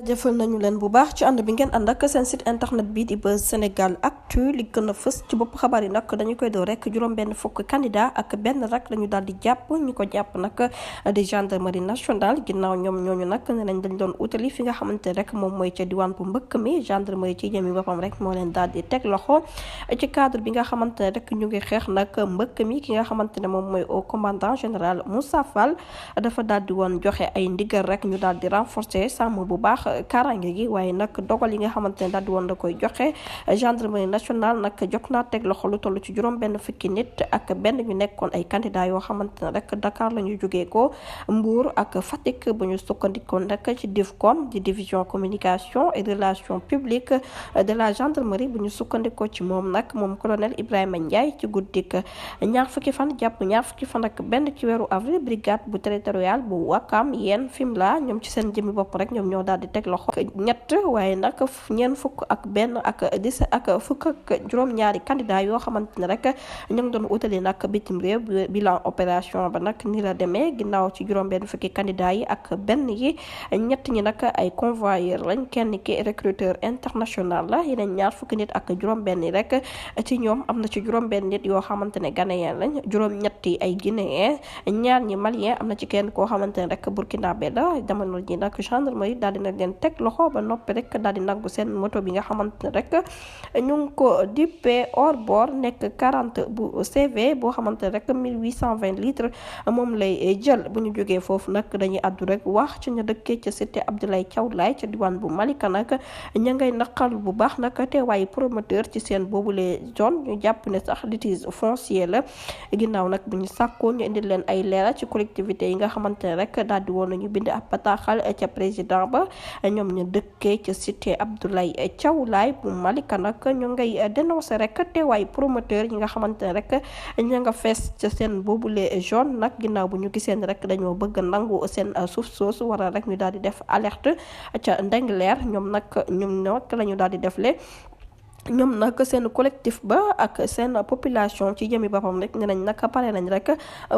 jëfal nañu leen bu baax ci ànd bi ngeen ànd ak seen site internet bi di Buzz Sénégal Actu. Li gën a fës ci bopp xabaar yi nag dañu koy doo rek juróom-benn fukk candidat ak benn rek lañu daal di jàpp. ñi ko jàpp nag di gendarmerie nationale ginnaaw ñoom ñooñu nag ne nañ dañ doon utali fi nga xamante rek moom mooy ca diwaan bu mbëkk mi. Gendarmerie ci jëmi boppam rek moo leen daal di teg loxo ci cadre bi nga xamante ne rek ñu ngi xeex nag mbëkk mi. ki nga xamante ne moom mooy au commandant général Moussa Fall dafa daal di woon joxe ay ndigal rek ñu daal di renforcer sàmm bu baax kaaraange gi. waaye nag dogal yi nga xamante ne daal di woon da koy joxe gendarmerie nationale nag jot naa teg loxo lu toll ci juróom benn fukki nit ak benn ñu nekkoon ay candidat yoo xamante ne rek Dakar la ñu jógee ko Mbour ak Fatick bu ñu sukkandikoon rek ci DIVCOM di division communication et relations publiques de la gendarmerie. bu ñu sukkandikoo ci moom nag moom colonel Ibrahima Ndiaye ci guddik ñaar fukki fan jàpp ñaar fukki fan ak benn ci weeru avril brigade bu territorial bu Wakam yéen Fimela ñoom ci seen jëmmi bopp rek ñoom ñoo daal di teg loxo ñett waaye nag ñeent fukk ak benn ak 10 ak fukk ak juróom-ñaari candidat yoo xamante ne rek ñu ngi doon utali nag bitim réew. bilan opération ba nag ni la demee ginnaaw ci juróom benn fukki candidat yi ak benn yi ñett ñi nag ay convoyeur lañ kenn ki recruteur international la yeneen ñaar fukki nit ak juróom benn yi rek ci ñoom am na ci juróom benn nit yoo xamante ne ghanéen lañ juróom ñetti ay guinéen ñaar ñi malien am na ci kenn koo xamante ne rek burkinabé la. jamono ji nag gendarmerie daal dina leen teg loxo ba noppi rek daal di nangu seen moto bi nga xamante ne rek ñu ngi ko dippee hors-bord nekk 40 bu CV boo xamante ne rek 1820 litres moom lay jël. bu ñu jógee foofu nag dañuy àddu rek wax ci ña dëkkee ca cité Abdoulaye Thiaw Laye ca diwaan bu Malika nag ña ngay naqal bu baax nag teewaayu promoteur ci seen boobule zone. ñu jàpp ne sax litige foncier la ginnaaw nag bu ñu sàkkoo ñu indil leen ay leeral ci collectivité yi nga xamante ne rek daal di woon nañu bind ab bataaxal ca président ba. ñoom ñu dëkkee ca cité Abdoulaye Thiaw Laye bu Malika nag ñu ngay dénoncer rek teewaayu promoteur yi nga xamante ne rek ña nga fees ca seen boobule zone nag ginnaaw bu ñu giseen rek dañoo bëgg nangu seen suuf soosu waral rek ñu daal di def alerte ca Ndingler. ñoom nag la ñu daal di defle ñoom nag seen collectif ba ak seen population ci jëmi boppam rek ne nañ nag pare nañ rek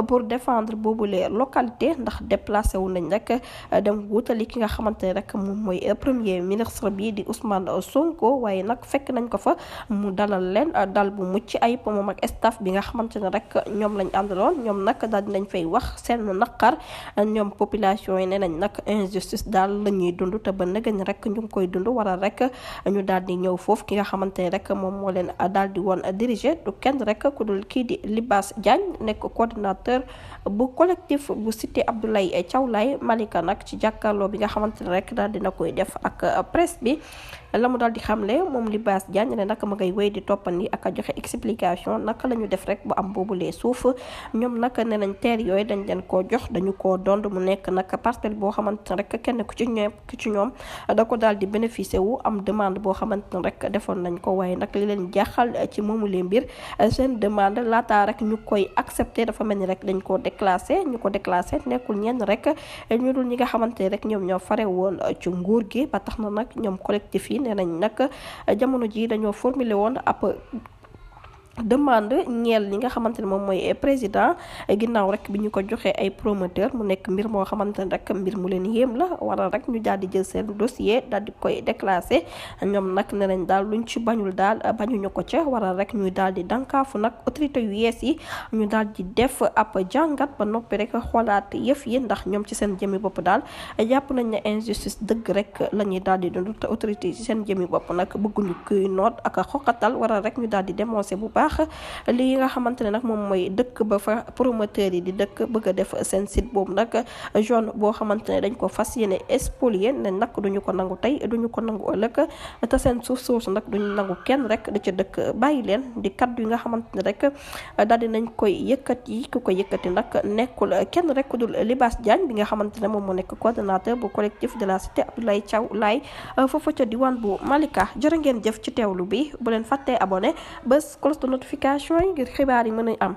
pour défendre boobule localité ndax déplacé wu nañ rek dem wutali ki nga xamante ne rek moom mooy premier ministre bi di Ousmane Sonko. waaye nag fekk nañ ko fa mu dalal leen dal bu mucc ayib moom ak staff bi nga xamante ne rek ñoom lañ àndaloon. ñoom nag daal dinañ fay wax seen naqar ñoom population yi ne nañ nag injustice daal la ñuy dund te ba nëgën rek ñu ngi koy dund waral rek ñu daal di ñëw foofu ki nga xamante rek moom moo leen daal di woon diriger du kenn rek ku dul kii di Libaas Diagne nekk coordinateur bu collectif bu cité Abdoulaye Thiaw Laye Malika nag ci jàkkaarloo bi nga xamante ne rek daal dina koy def ak presse bi. la mu daal di xamle moom Libaas Diagne ne nag ma ngay wéy di toppandi ak a joxe explication naka la ñu def rek bu am boobulee suuf. ñoom nag ne nañ teer yooyu dañ leen koo jox dañu koo dond mu nekk nag parcelle boo xamante ne rek kenn ku ci ñoom da ko daal di bénéficier wu am demande boo xamante ne rek defoon nañ ko. waaye nag li leen jaaxal ci moomu leen mbir seen demande laataa rek ñu koy accepter dafa mel ni rek dañ koo déclassé. ñu ko déclassé nekkul ñenn rek ñu dul ñi nga xamante ne rek ñoom ñoo fare woon ci nguur gi ba tax na nag ñoom collectif yi nee nañ nag jamono ji dañoo formulé woon ab demande ñeel li nga xamante ne moom mooy président ginnaaw rek bi ñu ko joxee ay promoteur mu nekk mbir moo xamante ne rek mbir mu leen yéem la waral rek ñu daal di jël seen dossier daal di koy déclassé. ñoom nag ne nañ daal luñ ci bañul daal bañuñu ko ca waral rek ñuy daal di dankaafu nag autorité yu yees yi ñu daal di def ab jàngat ba noppi rek xoolaat yëf yi ndax ñoom ci seen jëmi bopp daal jàpp nañ ne injustice dëgg rek la ñuy daal di dund te autorité yi ci seen jëmi bopp nag bëgguñu kuy noot ak xoqatal waral rek ñu daal di dénoncer bu baax lii nga xamante ne nag moom mooy dëkk ba fa promoteur yi di dëkk bëgg a def seen site boobu nag zone boo xamante ne dañ ko fas yéene spolier ne nag duñu ko nangu tey duñu ko nangu ëllëg te seen suuf soosu nag duñu nangu kenn rek da ca dëkk bàyyi leen di kaddu yi nga xamante ne rek daal di nañ koy yëkkati ku ko yëkkati nag nekkul kenn rek ku dul Libaas Diagne bi nga xamante ne moom moo nekk coordonnateur bu collectif de la cité Abdoulaye Thiaw Laye foofu ca diwaan bu Malika. jërë ngeen jëf ci teewlu bi bu leen fàttee abonné bés cloche de notification yi ngir xibaar yi mën a am.